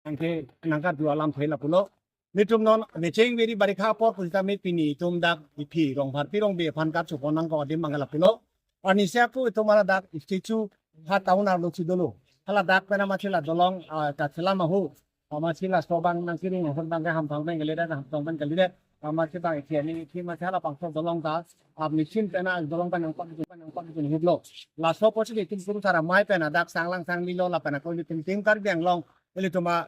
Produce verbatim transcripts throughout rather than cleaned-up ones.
nangke nangkadu alamthe lapulo. Nelitum non mecheng veri barikha apor pusitame pini itum dak iphi Rongpharpi Rongbe aphan kachupon nangkok adim abang lapulo. Anisi ako itum hala dak statue ha town arlo si dolo. Hala dak pen amatsi la dolong, ah, kachelam ahu. Amatsi laso abang nangkiring ahut abangke Hamthong pen kalidet, Hamthong pen kalidet. Amatsi abang isi ani isi amatsi halabangso dolong ta, ah, machine pen a dolong pen nangpak nangpak hutlo. Laso apotsi itum kurusar amei pen adak sanglang sanglilo lapen ako itum Team Karbi Anglong ilitum a,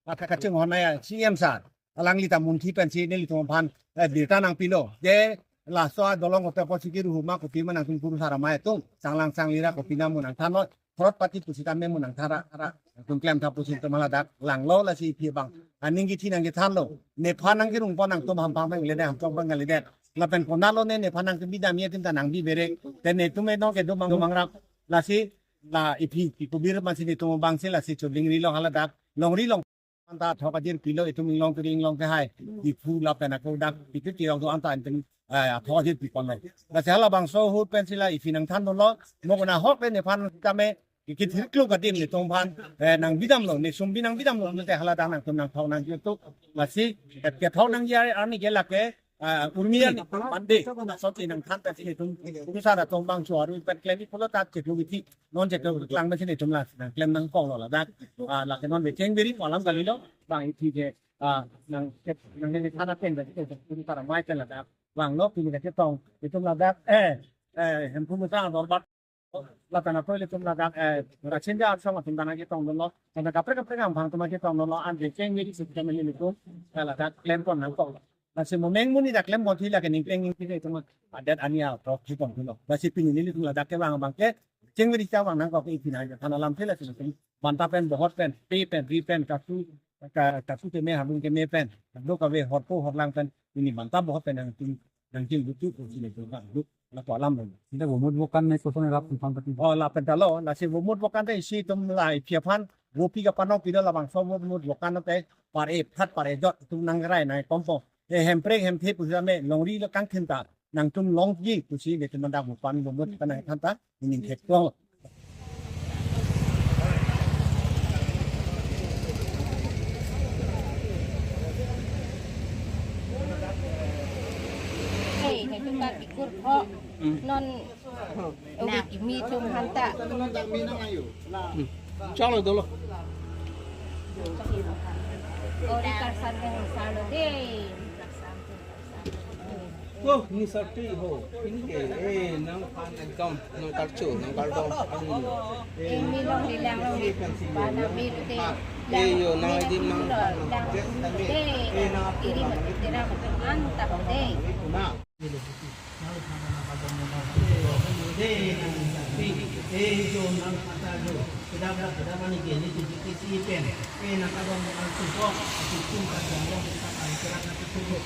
ah, kachinghonon ya C M sir. Alangli ta munthi pensi nelitum aphan, eh, birta nangpilo. Je laso adolong kote apotsi kiruhu ma kopi ma nangtum kurusar amei atum sanglang sangli ra kopi na mo nangthanlo. Crorepati pusitame mo nangthan ra, ra nangtum klemtha pusi itum hala dak langlo lasi iphi abang aning kithi nangkethanlo. Nephan nangkirungpon nangtum Hamphang pen kalidet, Hamthong pen kalidet. Lapen konatlo ne nephan nangtum bidam ye atum ta nangbi berek. Te netum e nonke do mang do mangrap. Lasi la iphi pi kubir amatsi netum abangsi lasi chuling rilo hala dak longri long anta athok ajir pilo itum inglong kiri inglong kehai. Diphu lapen ako dak pitu tirok do anta itum, eh, athok ajir piponlo. Lasi halabangso ahut pensi la iphi nangthan dolo. Mo kona ahok le nephan tame kithirkluk adim netum aphan, eh, nangbidamlo, ne sumbi nangbidamlo, nete hala dak nangtum nangthok nangji atum. Lasi ket kethok nangji arni ke lake, ah, urmi arni pande, na soti nangthan pensi netum kurusar atum abang chuaru pen klem pulo ta cheklo kithi. Non cheklo klang pensi netum la nangklem nangkoklo ladak. Ah, lake non mecheng veri alam kalilo, abang iphi ke, ah, nang ket nangne thana pen pensi netum kurusar amei pen ladak vanglo. Pini kachetong itum ladak, eh, eh, Hemphu Musang dorbar lapen ako ilitum ladak, eh, Rasinja Arsong atum ta nangketong dunlo. Lapen kaprek kaprek Hamphang atum nangketong dunlo. An mecheng veri si kami ilitum, eh, ladak klempon nangkoklo. Lasi mo meng muni dak klempon thi lake ningkleng ningkleng itum adet ani athok thipon thulo. Lasi pini nelitum ladak kevang abangke mecheng veri ta vang nangkok iphi nangthan alamthe lasi itum banta pen, bohot pen, pe pen, ri pen, kasu, ka-, kasu keme, habung keme pen, do kave horpo horlang pen, pini banta bohot pen nangtum nangtum butu ko sini ko ka duk la ko alam lo. Sida vomut vokan ne koson rap Hamphang pati. Oh, lapen ta lo, lasi vomut vokan te isi itum la iphi aphan vopi kapanong pido labangso vomut vokan te par-e phat par-e jot itum nangrai nangkompo. E hemprek hemthe pusitame longri lo kangthin ta nangtum longji pusi netum dak vopan vomut kanang than ta ining thek long. Hey, netum ta kikur ho. Hmm. Non ogi kimi tum hanta. Hmm. Chalo dolo. Ori karsan ke salo de. Oh, ni sati ho. Ini ke, eh, nangphan ekdom, nangkarcho, nangkardom. Ini long di lang long di. Bana mi te. Eh, yo, nang di nang. Lang de. Iri mati tera mati anta ho de. Eh, yo, nang kata yo. Kedap kedap kedap ani ke ni tu kisi pen. Eh, nangkardom nangkarcho. Aku tum kardom kita pakai kerana kita